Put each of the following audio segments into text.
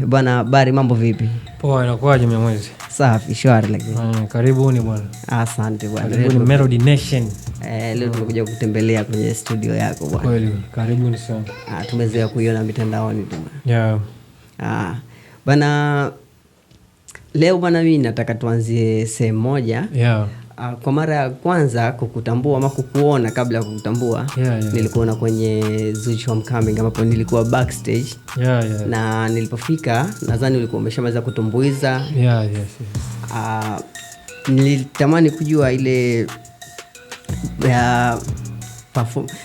Bwana Bari, mambo vipi? Poa, inakuwaje Mnyamwezi? Safi, shwari lakini. Karibuni bwana. Asante bwana. Karibuni Melody Nation. Leo tumekuja kutembelea kwenye studio yako bwana. Kweli, karibuni sana. Tumezoea kuiona mitandaoni tu bwana. Yeah. Bana leo bwana, mimi nataka tuanzie sehemu moja. Kwa mara ya kwanza kukutambua ama kukuona kabla ya kukutambua, nilikuona kwenye Zuchu Homecoming ambapo nilikuwa backstage na nilipofika nadhani ulikuwa umeshamaliza kutumbuiza. Nilitamani kujua ile ya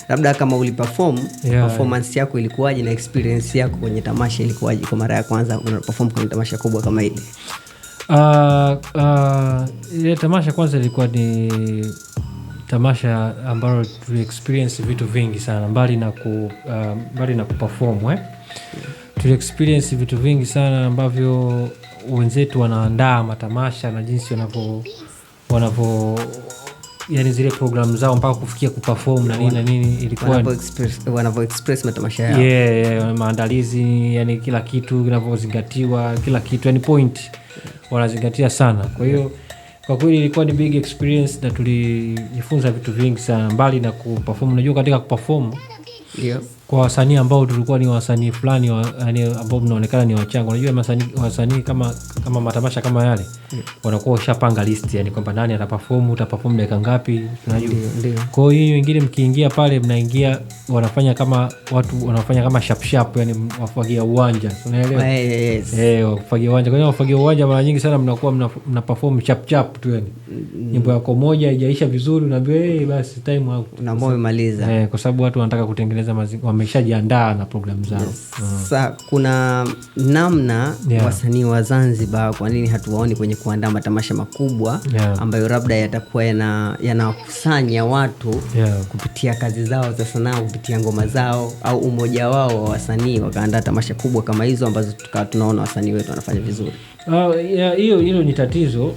labda kama uliperform, performance yako ilikuwaje na experience yako kwenye tamasha ilikuwaje kwa mara ya kwanza unaperform kwenye tamasha kubwa kama hili? Ile tamasha kwanza ilikuwa ni tamasha ambalo tuli experience vitu vingi sana mbali na kuperform, eh? Tuli experience vitu vingi sana ambavyo wenzetu wanaandaa matamasha na jinsi wanavyo yani zile program zao mpaka kufikia kuperform na nini na nini, ilikuwa wanavyo express matamasha yao. Yeah, maandalizi, yani kila kitu kinavyozingatiwa, kila kitu yani point wanazingatia sana. Kwa hiyo kwa kweli ilikuwa ni big experience na tulijifunza vitu vingi sana mbali na kuperform. Unajua katika kuperform kwa wasanii ambao tulikuwa ni wasanii fulani yani ambao mnaonekana ni wachanga. Unajua wasanii kama matamasha kama yale wanakuwa ushapanga list, yani kwamba nani ataperform, utaperform dakika ngapi, tunajua. Ndio. Kwa hiyo wengine mkiingia pale mnaingia wanafanya kama watu wanafanya kama sharp sharp, yani wafagia uwanja, unaelewa? Yes. Wafagia uwanja. Kwa hiyo wafagia uwanja mara nyingi sana mnakuwa mna perform chap chap tu yani. Nyimbo yako moja haijaisha vizuri unaambiwa hey, basi time out. Unaambiwa umemaliza. Kwa sababu watu wanataka kutengeneza mazingira, wameshajiandaa na programu zao. Yes. Sasa kuna namna wasanii wa Zanzibar kwa nini hatuwaoni kwenye kuandaa matamasha makubwa ambayo labda yatakuwa yanakusanya watu kupitia kazi zao za sanaa, kupitia ngoma zao au umoja wao wa wasanii wakaandaa tamasha kubwa kama hizo ambazo tukawa tunaona wasanii wetu wanafanya vizuri? Hilo ni tatizo.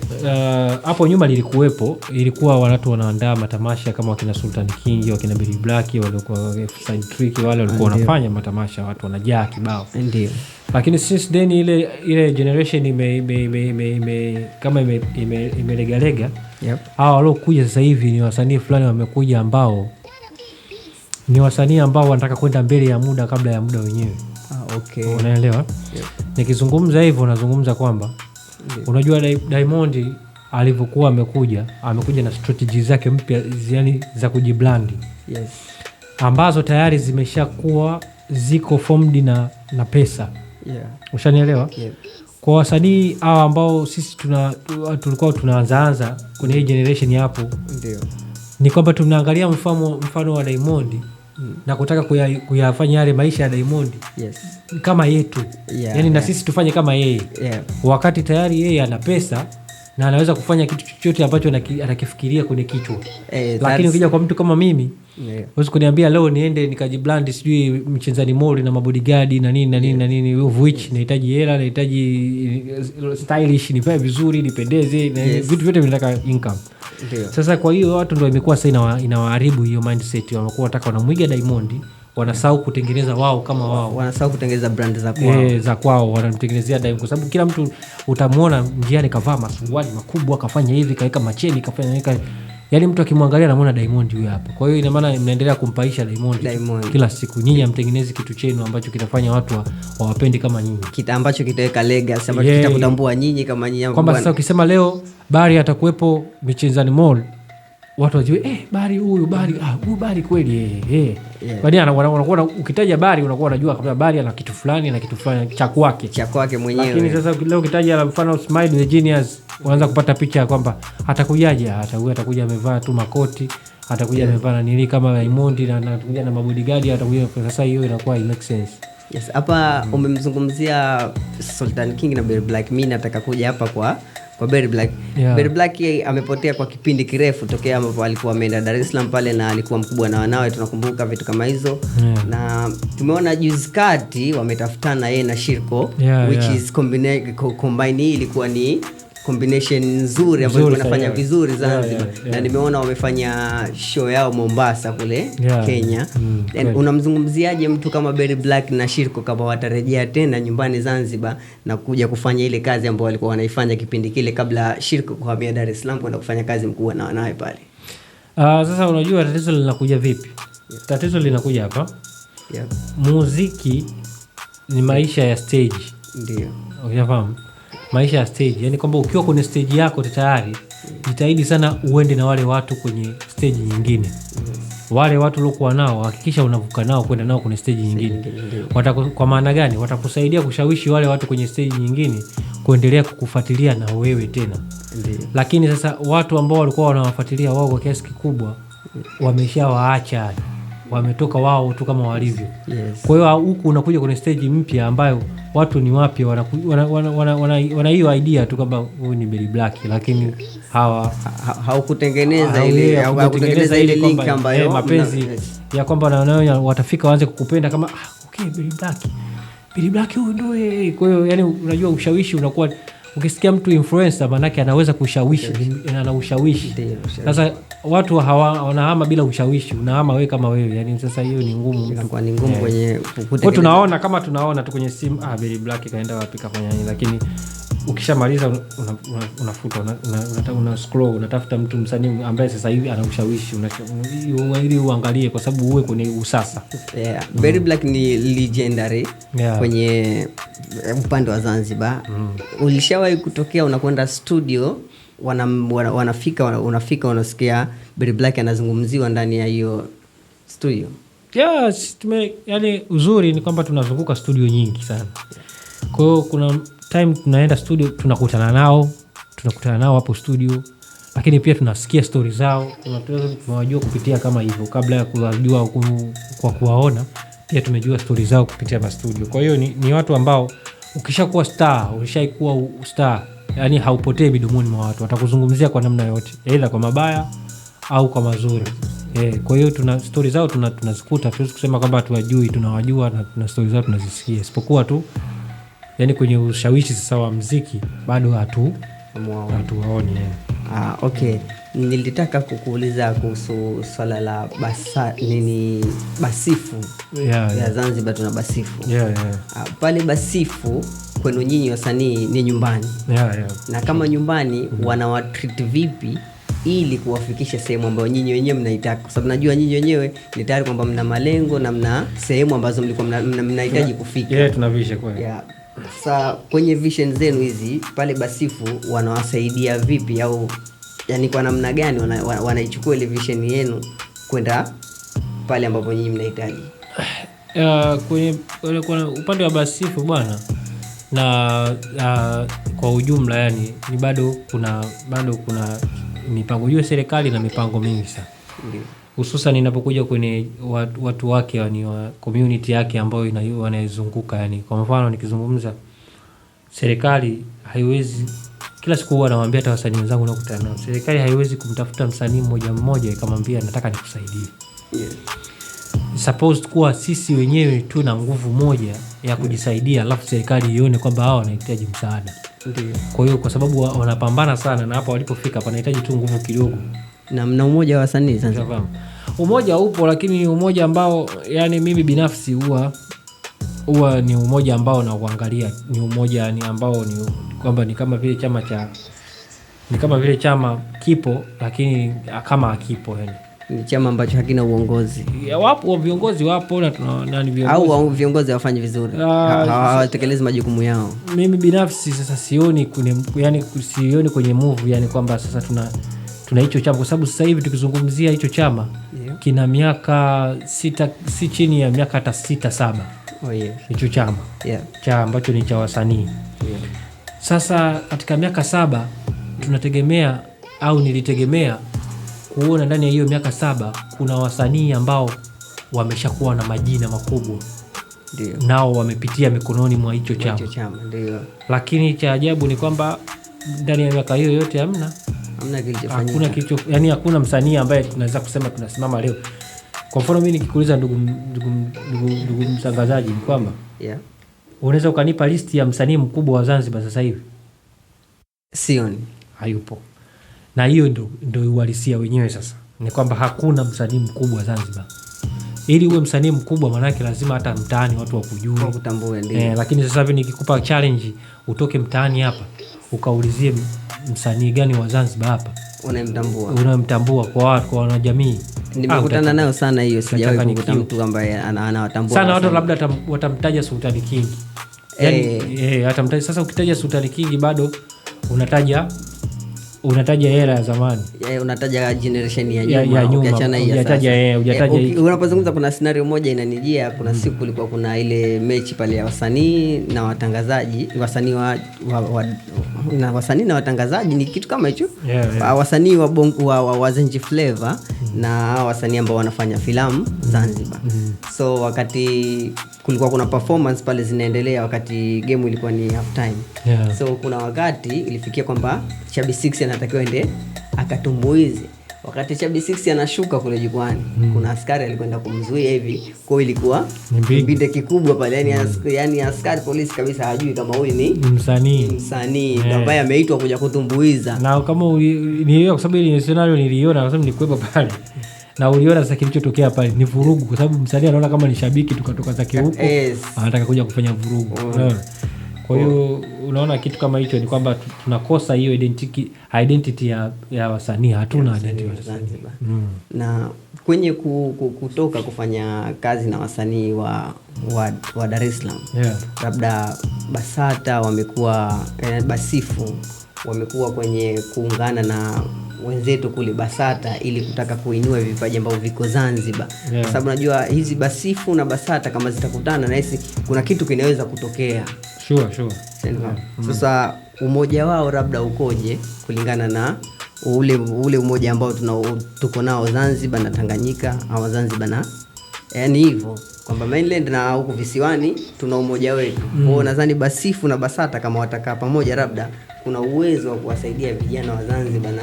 Hapo nyuma lilikuwepo, ilikuwa watu wanaandaa matamasha kama wakina Sultan King, wakina Billy Black, walikuwa Side Trick, wale walikuwa wanafanya matamasha, watu wanajaa kibao. Lakini since then ile generation kama imelegalega. Hawa waliokuja sasa hivi ni wasanii fulani wamekuja ambao ni wasanii ambao wanataka kwenda mbele ya muda kabla ya muda wenyewe. Unaelewa? Nikizungumza hivyo nazungumza kwamba unajua Diamond alivyokuwa amekuja na strategy zake mpya, yani za kujibrand. Ambazo tayari zimeshakuwa ziko formed na pesa. Ushanielewa? Kwa wasanii hawa ambao sisi tulikuwa tunaanzaanza kwenye hii generation hapo. Ni kwamba tunaangalia mfano wa Diamond na kutaka kuyafanya yale maisha ya Diamond kama yetu. Yani na sisi tufanye kama yeye. Wakati tayari yeye ana pesa na anaweza kufanya kitu chochote ambacho anakifikiria kwenye kichwa. Lakini ukija kwa mtu kama mimi, huwezi kuniambia leo niende nikajibrand sijui Mchezani Mall na mabodyguard na nini na nini na nini, of which nahitaji hela, nahitaji stylish, nivae vizuri, nipendeze, na vitu vyote vinataka income. Sasa kwa hiyo watu ndio imekuwa sasa inawaharibu hiyo mindset, wanakuwa wanataka wanamuiga Diamond, wanasahau kutengeneza wao kama wao. Wanasahau kutengeneza brand za kwao. Za kwao wanamtengenezea Diamond, kwa sababu kila mtu utamuona njiani kavaa masuruali makubwa, kafanya hivi, kaeka macheni, kafanya hivi, yaani mtu akimwangalia anamuona Diamond huyu hapa. Kwa hiyo ina maana mnaendelea kumpaisha Diamond Diamond kila siku. Nyinyi hamtengenezi kitu chenu ambacho kitafanya watu wawapende kama nyinyi. Kita ambacho kitaweka legacy, ambacho kitakutambua nyinyi kama nyinyi Kwamba bwana. sasa ukisema leo Bari atakuwepo Michezani Mall, watu wajue, Bari huyu, Bari, huyu Bari kweli. Kwa nini wanakuwa ukitaja Bari unakuwa unajua kama Bari ana kitu fulani na kitu fulani cha kwake. Cha kwake mwenyewe. Lakini sasa leo ukitaja mfano Smile the Genius, unaanza kupata picha ya kwamba atakujaje? Atakuja amevaa tu makoti, atakuja amevaa na nini kama Diamond na atakuja na mabodyguard, atakuja. Sasa hiyo inakuwa it makes sense. Yes, hapa umemzungumzia Sultan King na Berry Black. Mimi nataka kuja hapa kwa Berry Black. Berry Black yeye amepotea kwa kipindi kirefu tokea ambapo alikuwa ameenda Dar es Salaam pale na alikuwa mkubwa na wanawe, tunakumbuka vitu kama hizo. Na tumeona juzi kati wametafutana yeye na Shirko, which is combine hii ilikuwa ni combination nzuri ambayo wanafanya vizuri Zanzibar. Na nimeona wamefanya show yao Mombasa kule Kenya. Unamzungumziaje mtu kama Berry Black na Shirko kama watarejea tena nyumbani Zanzibar na kuja kufanya ile kazi ambayo walikuwa wanaifanya kipindi kile kabla Shirko kuhamia Dar es Salaam kwenda kufanya kazi mkubwa na wanawe pale? Sasa unajua tatizo linakuja vipi? Tatizo linakuja hapa. Muziki ni maisha ya stage. Ndio. Unafahamu? Maisha ya stage, yani kwamba ukiwa kwenye stage yako tayari, jitahidi sana uende na wale watu kwenye stage nyingine. Wale watu uliokuwa nao hakikisha unavuka nao kwenda nao kwenye stage nyingine. Kwa maana gani? Watakusaidia kushawishi wale watu kwenye stage nyingine kuendelea kukufuatilia na wewe tena. Ndiyo. Lakini sasa watu ambao walikuwa wanawafuatilia wao kwa kiasi kikubwa wameshawaacha, wametoka wao tu kama walivyo. Yes. Kwa hiyo huku unakuja kwenye stage mpya ambayo watu ni wapya, wana hiyo idea tu kwamba huyu ni Berry Black, lakini hawa haukutengeneza ile haukutengeneza ile link ambayo mapenzi ya kwamba na watafika waanze kukupenda kama okay, Berry Black. Berry Black huyu ndio. Kwa hiyo yani unajua ushawishi unakuwa, ukisikia mtu influencer maana yake anaweza kushawishi, ana ushawishi. Sasa watu wanahama bila ushawishi, unahama wewe kama wewe. Yani sasa hiyo ni ngumu. Inakuwa ni ngumu kwenye kutengeneza. Tunaona kama tunaona tu kwenye simu, Berry Black kaenda wapi kafanya nini, lakini ukishamaliza unafuta, una scroll, unatafuta mtu msanii ambaye sasa hivi ana ushawishi, ili uangalie kwa sababu uwe kwenye usasa. Berry Black ni legendary kwenye upande wa Zanzibar. Ulishawahi kutokea unakwenda studio, wanafika unafika unasikia Berry Black anazungumziwa ndani ya hiyo studio? Yes, yani uzuri ni kwamba tunazunguka studio nyingi sana. Kwa hiyo kuna time tunaenda studio tunakutana nao hapo studio, lakini pia tunasikia story zao, tunawajua kupitia kama hivyo, kabla ya kuwajua kwa kuwaona pia tumejua story zao kupitia ma studio. Kwa hiyo ni watu ambao ukishakuwa star, ulishaikuwa star, yani haupotei midomoni mwa watu, watakuzungumzia kwa namna yote, aidha kwa mabaya au kwa mazuri. Kwa hiyo tuna story zao tunazikuta, tuwezi kusema kwamba tuwajui, tunawajua na tuna story zao tunazisikia, isipokuwa tu yani kwenye ushawishi sasa wa muziki bado hatuwaoni. Okay. Nilitaka kukuuliza kuhusu swala la Basifu. Ya Zanzibar tuna Basifu. Pale Basifu kwenu nyinyi wasanii ni nyumbani. Na kama nyumbani wanawatreat vipi ili kuwafikisha sehemu ambayo nyinyi wenyewe mnaitaka? Kwa sababu najua nyinyi wenyewe ni tayari kwamba mna malengo na mna sehemu ambazo mlikuwa mnahitaji kufika. Tuna vision kweli. Sasa kwenye vision zenu hizi pale Basifu wanawasaidia vipi, au yani kwa namna gani wanaichukua ile vision yenu kwenda pale ambapo nyinyi mnahitaji? Kwenye upande wa Basifu bwana, na kwa ujumla yani ni bado kuna mipango hiyo, serikali na mipango mingi sana. Hususan inapokuja kwenye watu wake, yani wa community yake ambayo wanaizunguka. Yani kwa mfano nikizungumza, serikali haiwezi, kila siku huwa nawaambia hata wasanii wenzangu nakutana nao, serikali haiwezi kumtafuta msanii mmoja mmoja ikamwambia nataka nikusaidie. Supposed kuwa sisi wenyewe tuna nguvu moja ya kujisaidia, alafu serikali ione kwamba hao wanahitaji msaada. Kwa hiyo kwa sababu wanapambana sana na hapa walipofika panahitaji tu nguvu kidogo. Na mna umoja wa wasanii Zanzibar? Umoja upo, lakini umoja ambao yani mimi binafsi huwa ni umoja ambao na kuangalia ni umoja ni ambao ni kwamba ni kama vile chama cha, ni kama vile chama kipo lakini kama hakipo yani. Ni chama ambacho hakina uongozi. Wapo viongozi, wapo na nani viongozi. Au viongozi hawafanyi vizuri. Hawatekelezi majukumu yao. Mimi binafsi sasa sioni kwenye, yani sioni kwenye move yani kwamba sasa tuna hicho chama, kwa sababu sasa hivi tukizungumzia hicho chama kina miaka 6, si chini ya miaka hata 6-7. Hicho chama. Cha ambacho ni cha wasanii. Sasa katika miaka 7 tunategemea au nilitegemea kuona ndani ya hiyo miaka 7 kuna wasanii ambao wameshakuwa na majina makubwa. Nao wamepitia mikononi mwa hicho chama. Ndio. Lakini cha ajabu ni kwamba ndani ya miaka hiyo yote hamna kilichofanyika. Hakuna kilicho, yani hakuna msanii ambaye tunaweza kusema tunasimama leo. Kwa mfano mimi nikikuuliza ndugu mtangazaji ni kwamba unaweza ukanipa listi ya msanii mkubwa wa Zanzibar sasa hivi? Sioni. Hayupo. Na hiyo ndo uhalisia wenyewe sasa. Ni kwamba hakuna msanii mkubwa Zanzibar. Ili uwe msanii mkubwa maana lazima hata mtaani watu wakujue. Wakutambue, ndio. Lakini sasa hivi nikikupa challenge utoke mtaani hapa ukaulizie msanii gani wa Zanzibar hapa unayemtambua. Unayemtambua kwa watu, kwa wanajamii. Nimekutana nayo sana hiyo, sijawahi kukuta mtu ambaye anawatambua sana watu, labda watamtaja Sultani King. Yaani atamtaja. Sasa ukitaja Sultani King bado unataja era ya zamani. Unataja generation ya nyuma, ukiachana hii sasa. Hujataja. Unapozungumza kuna scenario moja inanijia, kuna siku kulikuwa kuna ile mechi pale ya wasanii na watangazaji, wasanii na wasanii na watangazaji ni kitu kama hicho. Wasanii wa bongo wa Zenji Flavor na wasanii ambao wanafanya filamu Zanzibar. So wakati kulikuwa kuna performance pale zinaendelea, wakati game ilikuwa ni half time. So kuna wakati ilifikia kwamba Chabi 6 anatakiwa ende akatumbuize. Wakati Chabi 6 anashuka kule jukwani, kuna askari alikwenda kumzuia hivi. Kwa hiyo ilikuwa mbinde kikubwa pale, yani askari polisi kabisa hajui kama huyu ni msanii ambaye ameitwa kuja kutumbuiza. Na kama ni kwa sababu ile scenario niliiona, kwa sababu nilikuwepo pale. Na uliona sasa kilichotokea pale ni vurugu, kwa sababu msanii anaona kama ni shabiki tukatoka zake huko, anataka kuja kufanya vurugu. Kwa hiyo unaona kitu kama hicho ni kwamba tunakosa hiyo identity ya wasanii, hatuna identity ya wasanii. Na kwenye kutoka kufanya kazi na wasanii wa Dar es Salaam, labda BASATA wamekuwa, BASIFU wamekuwa kwenye kuungana na wenzetu kule BASATA ili kutaka kuinua vipaji ambavyo viko Zanzibar. Kwa sababu najua hizi BASIFU na BASATA kama zitakutana na hisi kuna kitu kinaweza kutokea. Sure. Sasa umoja wao labda ukoje kulingana na ule umoja ambao tuko nao Zanzibar na Tanganyika, au Zanzibar na yani hivyo kwamba mainland na huku visiwani tuna umoja wetu. Kwa hiyo nadhani BASIFU na BASATA kama watakaa pamoja labda kuna uwezo wa kuwasaidia vijana wa Zanzibar na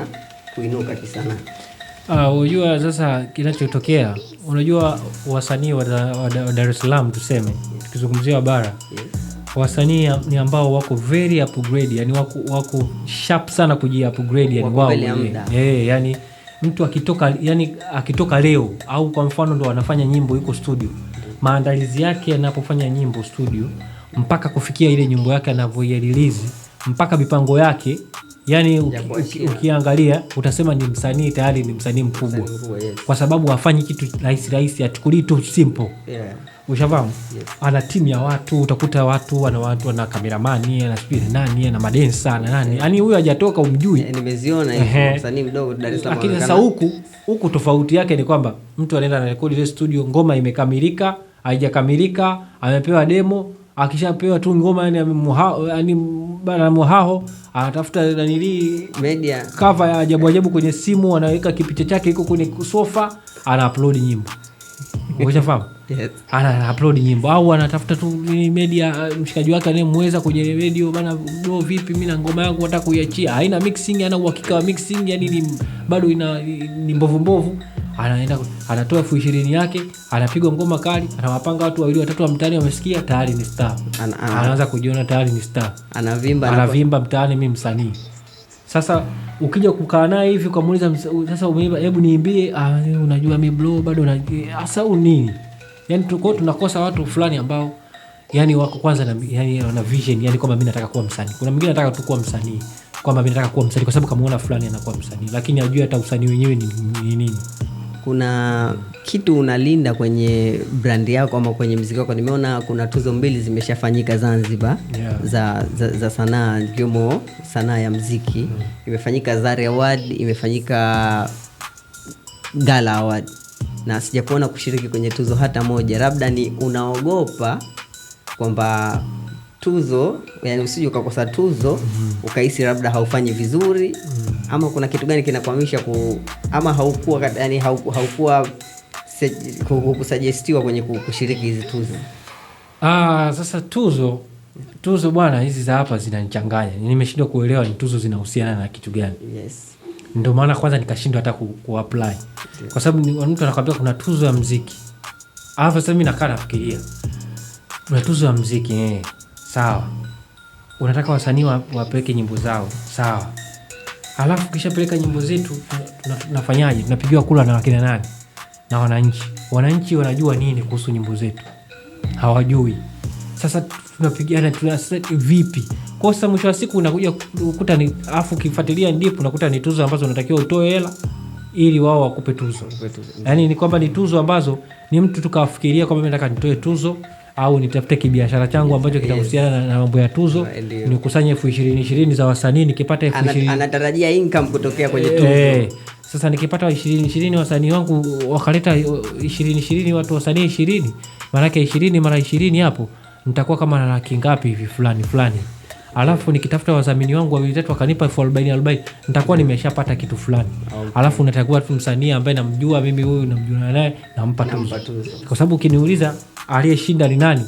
kuinuka kisanaa. Unajua sasa kinachotokea, unajua wasanii wa Dar es Salaam tuseme, tukizungumzia bara, wasanii ni ambao wako very upgrade, yani wako sharp sana kuji upgrade, yani wao. Yani mtu akitoka, yani akitoka leo au kwa mfano ndo anafanya nyimbo yuko studio, maandalizi yake anapofanya nyimbo studio mpaka kufikia ile nyimbo yake anavyoirelease mpaka mipango yake, yani ukiangalia utasema ni msanii tayari, ni msanii mkubwa. Yes. Kwa sababu hafanyi kitu rahisi, achukulii tu simple. Ushafahamu? Yes. Ana timu ya watu, utakuta watu ana watu, ana kameramani, ana sijui nani, ana madensa, ana nani. Yaani huyu hajatoka umjui. Nimeziona hizo msanii mdogo Dar es Salaam. Lakini sasa huku tofauti yake ni kwamba mtu anaenda na rekodi ile studio, ngoma imekamilika, haijakamilika, amepewa demo, akishapewa tu ngoma yani bana muhaho, anatafuta nanili media cover ya ajabu ajabu kwenye simu, anaweka kipicha chake iko kwenye sofa, ana upload nyimbo. Umeshafahamu? Yes. Ana upload nyimbo au anatafuta tu media, mshikaji wake anayemweza kwenye radio, bana bro vipi mimi na ngoma yangu nataka kuiachia, haina mixing, ana uhakika wa mixing, yani ni bado ina ni mbovu mbovu. Anaenda anatoa 20,000 yake, anapigwa ngoma kali, anawapanga watu wawili watatu wa mtaani wamesikia, tayari ni star. Anaanza kujiona tayari ni star. Anavimba mtaani, mimi msanii. Sasa ukija kukaa naye hivi ukamuuliza sasa umeimba, hebu niimbie, unajua mimi bro bado na hasa nini? Yaani tuko tunakosa watu fulani ambao yani wako kwanza na yani wana vision, yani kwamba mimi nataka kuwa msanii. Kuna mwingine anataka tu kuwa msanii, kwamba mimi nataka kuwa msanii kwa sababu kamuona fulani anakuwa msanii, lakini hajui hata usanii wenyewe ni nini. Kuna kitu unalinda kwenye brand yako ama kwenye muziki wako. Nimeona kuna tuzo mbili zimeshafanyika Zanzibar, za sanaa, ikiwemo sanaa ya muziki. Imefanyika Zari Award, imefanyika Gala Award. Na sijakuona kushiriki kwenye tuzo hata moja. Labda ni unaogopa kwamba tuzo, yani usije ukakosa tuzo, ukahisi labda haufanyi vizuri, ama kuna kitu gani kinakwamisha ama haukuwa, yani haukuwa kusuggestiwa kwenye kushiriki hizi tuzo? Sasa tuzo bwana hizi za hapa zinanichanganya. Nimeshindwa kuelewa ni tuzo zinahusiana na kitu gani. Yes. Ndio maana kwanza nikashindwa hata ku-apply. Yeah. Kwa sababu mtu anakuambia kuna tuzo ya muziki. Alafu sasa mimi nakaa nafikiria. Kuna tuzo ya muziki, sawa. Unataka wasanii wapeleke nyimbo zao, sawa. Alafu kishapeleka nyimbo zetu tunafanyaje? Tunapigiwa kula na wakina nani? Na wananchi. Wananchi wanajua nini kuhusu nyimbo zetu? Hawajui. Sasa tunapigana vipi? Kwa sababu mwisho wa siku unakuja kukuta ni, afu ukifuatilia ndipo unakuta ni tuzo ambazo unatakiwa utoe hela ili wao wakupe tuzo. Yaani ni kwamba ni tuzo ambazo ni mtu tukafikiria kwamba mimi nataka nitoe tuzo au nitafute kibiashara changu ambacho kitahusiana na mambo ya tuzo, nikusanye 20,000 za wasanii, nikipata 20,000 anatarajia income kutokea kwenye tuzo. Sasa nikipata 20,000 wasanii wangu wakaleta 20,000 watu wasanii 20, maana yake 20 mara 20 hapo nitakuwa kama na laki ngapi hivi fulani fulani. Alafu nikitafuta wadhamini wangu wawili tatu wakanipa 40,000 nitakuwa nimeshapata kitu fulani. Alafu natakuwa tu msanii ambaye namjua mimi, huyu namjua naye, nampa tuzo. Kwa sababu ukiniuliza aliyeshinda ni nani,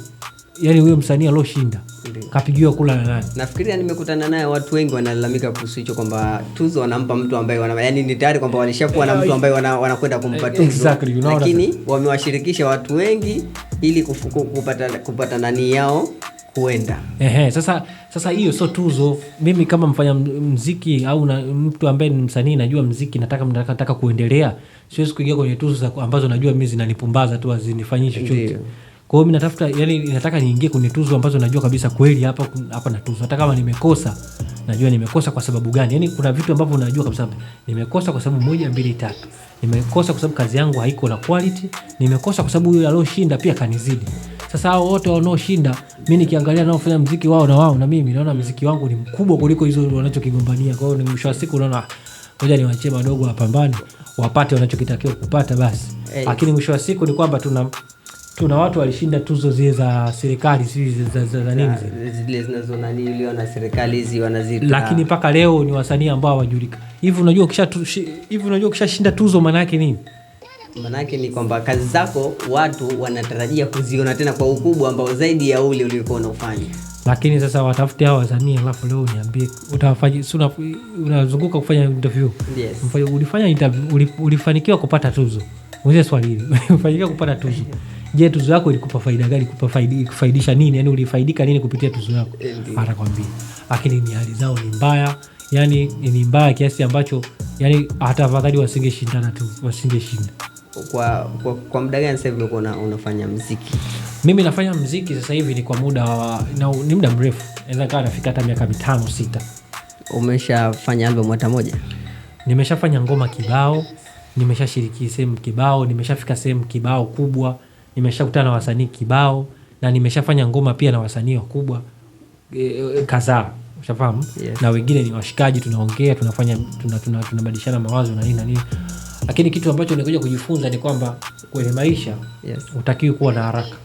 yani huyo msanii aliyoshinda kapigiwa kula na nani? Nafikiria nimekutana naye watu wengi wanalalamika kuhusu hicho kwamba tuzo wanampa mtu ambaye yani ni tayari kwamba walishakuwa na mtu ambaye wanakwenda kumpa tuzo. Exactly, you know, lakini wamewashirikisha watu wengi ili kupata nani yao kuenda. Sasa hiyo sio tuzo. Mimi kama mfanya muziki au mtu ambaye ni msanii najua muziki, nataka kuendelea, siwezi kuingia kwenye tuzo ambazo najua mimi zinanipumbaza tu, hazinifanyi chochote. Kwa hiyo mimi natafuta, yani nataka niingie kwenye tuzo ambazo najua kabisa kweli hapa na tuzo. Hata kama nimekosa, najua nimekosa kwa sababu gani. Yani kuna vitu ambavyo najua kabisa nimekosa kwa sababu 1 2 3. Nimekosa kwa sababu kazi yangu haiko na quality, nimekosa kwa sababu yule aliyoshinda pia kanizidi. Sasa hao wote wanaoshinda, mimi nikiangalia nao fanya muziki wao na wao na mimi naona muziki wangu ni mkubwa kuliko hizo wanachokigombania. Kwa hiyo ni mwisho wa siku naona ngoja niwaachie madogo wapambane, wapate wanachokitakiwa kupata basi. Lakini mwisho wa siku ni kwamba tuna watu walishinda tuzo zile za serikali, zile za nini zile zinazonaniliwa na serikali hizi wanaziita, lakini mpaka leo ni wasanii ambao hawajulikani. Hivi unajua ukishashinda tuzo maana yake nini? Maana yake ni kwamba kazi zako watu wanatarajia kuziona tena kwa ukubwa ambao zaidi ya ule uliokuwa unaofanya. Lakini sasa watafute hao wasanii, alafu leo niambie utafanya, unazunguka kufanya interview. Yes. Ulifanya interview, ulifanikiwa kupata tuzo. Ulize swali hili. Ulifanikiwa kupata tuzo. Je, tuzo yako ilikupa faida gani? Kufaidisha nini? Yaani ulifaidika nini kupitia tuzo yako? Atakwambia. Lakini ni hali zao ni mbaya. Yaani ni mbaya kiasi ambacho yani hata afadhali wasingeshindana tu, wasingeshinda. Kwa muda gani sasa hivi ulikuwa unafanya muziki? Mimi nafanya muziki sasa hivi ni kwa muda ni muda mrefu. Naweza kaa nafika hata miaka 5 6. Umeshafanya album hata moja? Nimeshafanya ngoma kibao, nimeshashiriki sehemu kibao, nimeshafika sehemu kibao kubwa, nimeshakutana na wasanii kibao na nimeshafanya ngoma pia na wasanii wakubwa kadhaa. Ushafahamu? Yes. Na wengine ni washikaji, tunaongea, tunafanya tunabadilishana mawazo na nini na nini. Lakini kitu ambacho nilikuja kujifunza ni kwamba kwenye maisha hutakiwi kuwa na haraka.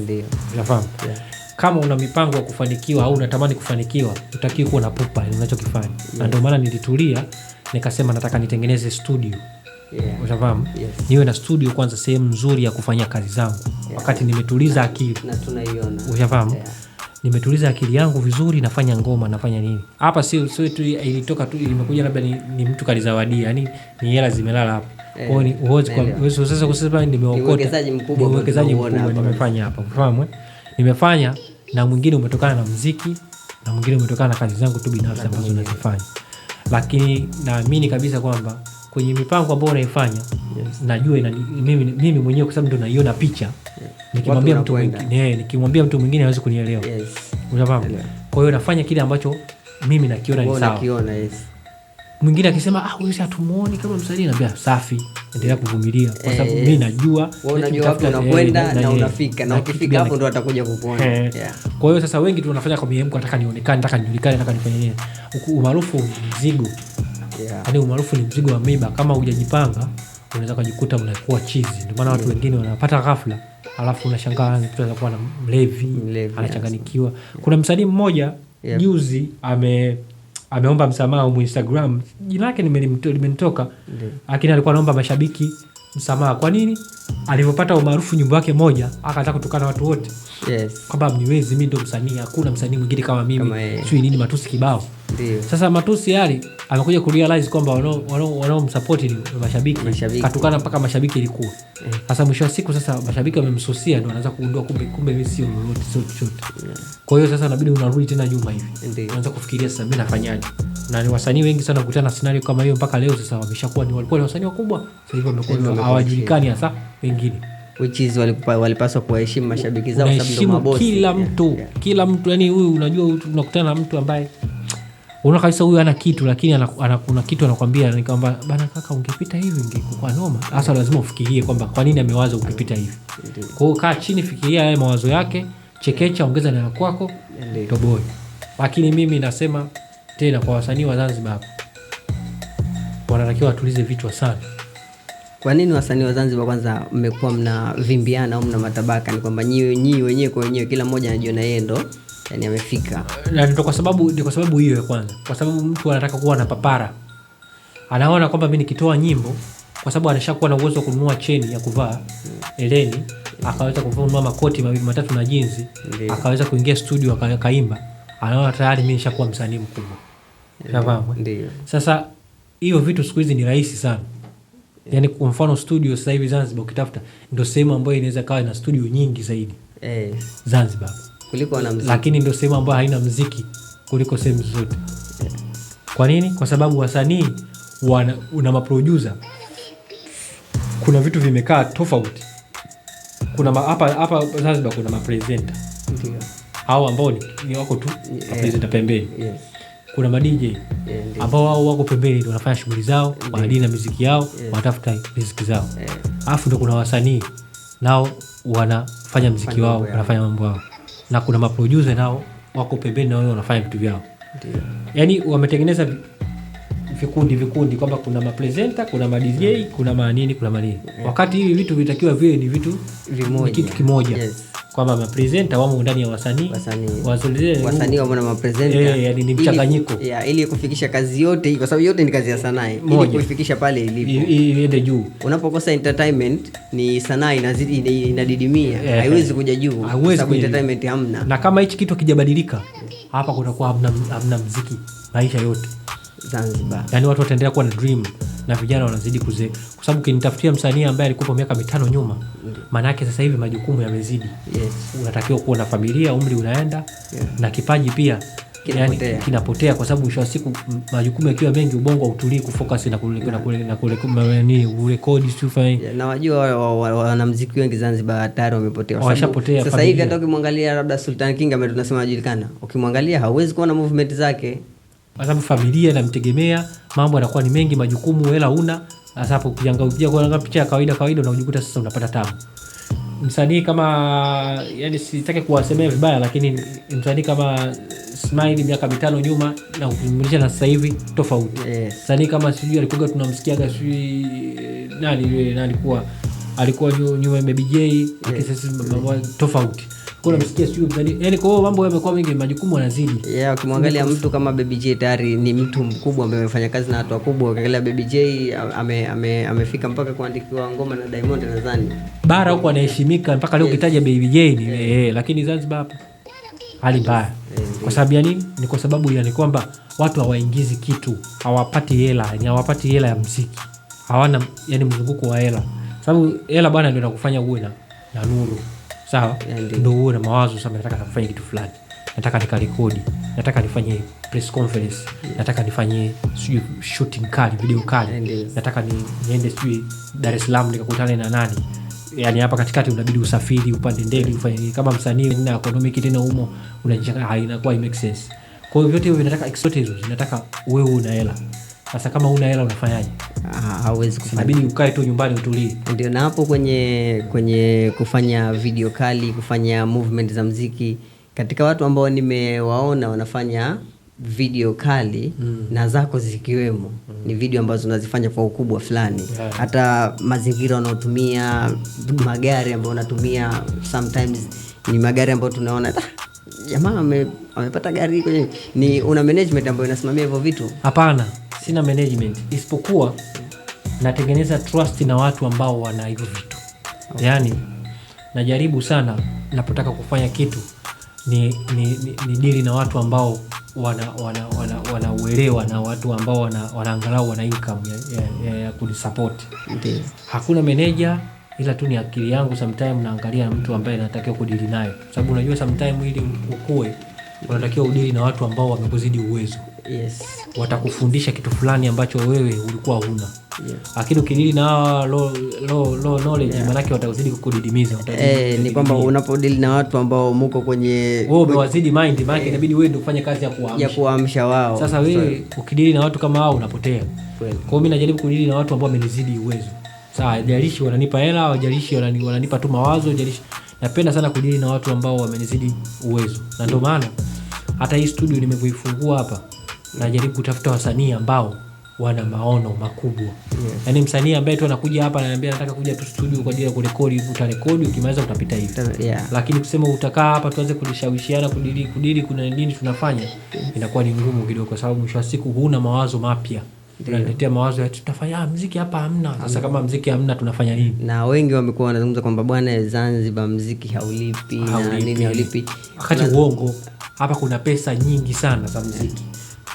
Ndio. Unafahamu? Yeah. Kama una mipango ya kufanikiwa au unatamani kufanikiwa, hutakiwi kuwa na pupa unachokifanya. Yes. Na ndio maana nilitulia nikasema nataka nitengeneze studio. Yeah. Unafahamu? Yes. Niwe na studio kwanza, sehemu nzuri ya kufanya kazi zangu. Yeah. Wakati nimetuliza akili. Na tunaiona. Unafahamu? Yeah. Nimetuliza akili yangu vizuri, nafanya ngoma, nafanya nini. Hapa sio tu ilitoka tu, imekuja labda ni mtu kalizawadia, yani ni hela zimelala hapa. Kwa hiyo ni uwezo sasa kusema nimeokota. Uwekezaji mkubwa nimefanya hapa. Unafahamu? Nimefanya na mwingine umetokana na muziki na mwingine umetokana na kazi zangu tu binafsi ambazo nazifanya. Lakini naamini kabisa kwamba kwenye mipango ambayo unaifanya, yes, najua mimi mwenyewe kwa sababu ndo naiona picha. Nikimwambia mtu mwingine, nikimwambia mtu mwingine hawezi kunielewa. Yes. Unafahamu? Yeah. Kwa hiyo nafanya kile ambacho mimi nakiona ni sawa. Nakiona, yes. Mwingine akisema huyu si hatumuoni kama msanii, naambia safi, endelea kuvumilia kwa sababu mimi najua wewe unajua wapi unakwenda na unafika, na ukifika hapo ndo atakuja kukuona. Yeah. Kwa hiyo sasa wengi tunafanya kwa miemko, nataka nionekane, nataka nijulikane, nataka nifanye nini. Umaarufu mzigo. Yeah. Yaani umaarufu ni mzigo wa miba, kama hujajipanga unaweza kujikuta unakuwa chizi. Ndio maana watu wengine wanapata ghafla, alafu unashangaa mtu anakuwa na mlevi, anachanganyikiwa. Yeah. Kuna msanii mmoja juzi ameomba msamaha mu Instagram, jina lake limenitoka, lakini alikuwa anaomba mashabiki msamaha. Kwa nini? Alipopata umaarufu nyimbo yake moja akataka kutukana watu wote. Yes. Kwamba mniwezi, mimi ndo msanii, hakuna msanii mwingine kama mimi. Sio nini, matusi kibao. Sasa matusi yale amekuja kurealize kwamba wanaomsupport ni mashabiki. Katukana mpaka mashabiki ilikuwa. Sasa mwisho wa siku sasa mashabiki wamemsusia, ndio anaanza kugundua kumbe mimi sio lolote, sio chochote. Kwa hiyo sasa inabidi unarudi tena nyuma hivi. Unaanza kufikiria sasa mimi nafanyaje? Na ni wasanii wengi sana kukutana na scenario kama hiyo mpaka leo. Sasa wameshakuwa ni walikuwa ni wasanii wakubwa, sasa hivi wamekuwa hawajulikani hasa wengine. Which is walipaswa kuheshimu mashabiki zao sababu ndio mabosi. Kila mtu, kila mtu yani huyu unajua unakutana na mtu ambaye unaona kabisa huyu ana kitu, lakini ana kuna kitu anakuambia ni kwamba bana kaka ungepita hivi ungekuwa noma. Sasa lazima ufikirie kwamba kwa nini amewaza ungepita hivi. Kwa hiyo kaa chini, fikiria yale mawazo yake, chekecha, ongeza na kwako, toboe. Lakini mimi nasema tena kwa wasanii wa Zanzibar wanatakiwa watulize vichwa sana. Kwa nini wasanii wa Zanzibar kwanza mmekuwa mnavimbiana au mna matabaka? Ni kwamba nyinyi wenyewe kwa wenyewe kila mmoja anajiona yeye ndo yani amefika. Na ndio kwa sababu hiyo ya kwanza. Kwa sababu mtu anataka kuwa na papara. Anaona kwamba mimi nikitoa nyimbo, kwa sababu anashakuwa na uwezo wa kununua cheni ya kuvaa, eleni, akaweza kununua makoti mawili matatu na jinzi, akaweza kuingia studio akaimba. Anaona tayari mimi nishakuwa msanii mkubwa. Unafahamu? Ndio. Sasa hiyo vitu siku hizi ni rahisi sana. Yaani kwa mfano studio sasa hivi Zanzibar ukitafuta ndio sehemu ambayo inaweza kawa na studio nyingi zaidi. Zanzibar kuliko na muziki. Lakini ndio sehemu ambayo haina muziki kuliko sehemu zote. Kwa nini? Kwa sababu wasanii una maproducer. Kuna vitu vimekaa tofauti. Kuna hapa Zanzibar kuna mapresenter. Ndio. Hao ambao ni wako tu mapresenter pembeni. Yes. Kuna ma DJ ambao wao wako pembeni wanafanya shughuli zao, wanadili na muziki yao, wanatafuta muziki zao. Alafu ndio kuna wasanii nao wanafanya muziki wao, wanafanya mambo yao. Na kuna maproducer nao wako pembeni na wao wanafanya vitu vyao. Ndio. Yaani wametengeneza vikundi kwamba kuna mapresenter, kuna ma DJ, kuna manini, kuna manini. Wakati hivi vitu vitakiwa vile ni vitu vimoja, kitu kimoja. Yes. Kwamba mapresenter wamo ndani ya wasanii, wasanii wamo na mapresenter. Yani ni mchanganyiko. Ili kufikisha kazi yote, kwa sababu yote ni kazi ya sanaa, ili kuifikisha pale ilipo. Iende juu. Unapokosa entertainment ni sanaa inazidi inadidimia, haiwezi kuja juu kwa sababu entertainment hamna. Na kama hichi kitu hakijabadilika, hapa kutakuwa hamna muziki maisha yote Zanzibar. Yaani watu wataendelea kuwa na dream na vijana wanazidi kuzeeka. Kwa sababu ukinitafutia msanii ambaye alikuwa miaka 5 nyuma, maana yake sasa hivi majukumu yamezidi. Yes. Unatakiwa kuwa na familia, umri unaenda, na kipaji pia kinapotea. Yani, kinapotea kwa sababu mwisho wa siku majukumu yakiwa mengi ubongo hautulii kufocus na kurekodi sio. Na wajua wanamuziki wengi Zanzibar tayari wamepotea. Washapotea. Sasa hivi hata ukimwangalia labda Sultan King ambaye tunasema anajulikana, ukimwangalia hauwezi kuona movement zake. Kwa sababu familia inamtegemea, mambo yanakuwa ni mengi, majukumu, hela huna. Sasa hapo ukiangalia kwa picha ya kawaida unajikuta sasa unapata tabu. Msanii kama, yani sitaki kuwasemea vibaya, lakini msanii kama Smile miaka 5 nyuma na ukimlinganisha na sasa hivi tofauti. Msanii kama sijui alikuwa tunamsikiaga sijui nani yule nani alikuwa nyuma Baby J, lakini sasa mambo tofauti. Kuna msikia sijui msanii, yani kwa hiyo mambo yamekuwa mengi, majukumu yanazidi. Ukimwangalia mtu kama Baby J tayari ni mtu mkubwa ambaye amefanya kazi na watu wakubwa. Ukiangalia Baby J amefika mpaka kuandikiwa ngoma na Diamond nadhani. Bara huko anaheshimika mpaka leo ukitaja Baby J ni lakini Zanzibar hapa hali mbaya. Kwa sababu ya nini? Ni kwa sababu yani kwamba watu hawaingizi kitu, hawapati hela, yani hawapati hela ya muziki. Hawana yani mzunguko wa hela. Sababu hela bwana ndio inakufanya uwe na nuru. Sawa? Ndio uwe na mawazo sasa nataka kufanya kitu fulani. Nataka nikarekodi, nataka nifanye press conference, nataka nifanye sijui shooting kali, video kali. Nataka niende sijui Dar es Salaam nikakutane na nani. Yaani hapa katikati unabidi usafiri, upande ndege, ufanye kama msanii na economic tena humo unajichanganya, inakuwa make sense. Kwa hiyo vyote hivyo vinataka expertise, vinataka wewe una hela. Sasa kama una hela unafanyaje? Hauwezi kufanya. Inabidi ukae tu nyumbani utulie. Ndio, na hapo kwenye kufanya video kali, kufanya movement za muziki, katika watu ambao nimewaona wanafanya video kali na zako zikiwemo, ni video ambazo unazifanya kwa ukubwa fulani. Hata mazingira unaotumia, magari ambayo unatumia sometimes ni magari ambayo tunaona jamaa amepata gari kwenye, ni una management ambayo inasimamia hivyo vitu? Hapana, sina management, isipokuwa natengeneza trust na watu ambao wana hivyo vitu. Okay. Yaani najaribu sana napotaka kufanya kitu ni deal na watu ambao Wana uelewa na watu ambao wana angalau wana income ya kunisupport. Hakuna meneja, ila tu ni akili yangu. Sometime naangalia mtu ambaye natakiwa kudili naye, sababu unajua sometime ili ukue unatakiwa udili na watu ambao wamekuzidi uwezo. Watakufundisha kitu fulani ambacho wewe ulikuwa huna. Lakini ukidili na hawa low knowledge, manake watazidi kukudidimiza. Ni kwamba unapodili na watu ambao muko kwenye Wewe umewazidi mind, maanake inabidi wewe ndio ufanye kazi ya kuwaamsha. Ya kuwaamsha wao. Sasa wewe ukidili na watu kama hao unapotea. Kwa hiyo mimi najaribu kudili na watu ambao wamenizidi uwezo. Sawa, haijalishi wananipa hela, haijalishi wananipa tu mawazo, haijalishi. Napenda sana kudili na watu ambao wamenizidi uwezo. Na ndio maana hata hii studio nimevyoifungua hapa, najaribu kutafuta wasanii ambao wana maono makubwa. Yaani msanii ambaye tu anakuja hapa ananiambia nataka kuja tu studio kwa ajili ya kurekodi, utarekodi, ukimaliza utapita hivi. Lakini kusema utakaa hapa tuanze kulishawishiana, kudili kuna nini tunafanya, inakuwa ni ngumu kidogo, kwa sababu mwisho wa siku huna mawazo mapya. Unaletea mawazo ya tutafanya mziki hapa hamna. Sasa kama mziki hamna tunafanya nini? Na wengi wamekuwa wanazungumza kwamba bwana Zanzibar mziki haulipi na Haulipi. nini haulipi. Wakati uongo, hapa kuna pesa nyingi sana za mziki.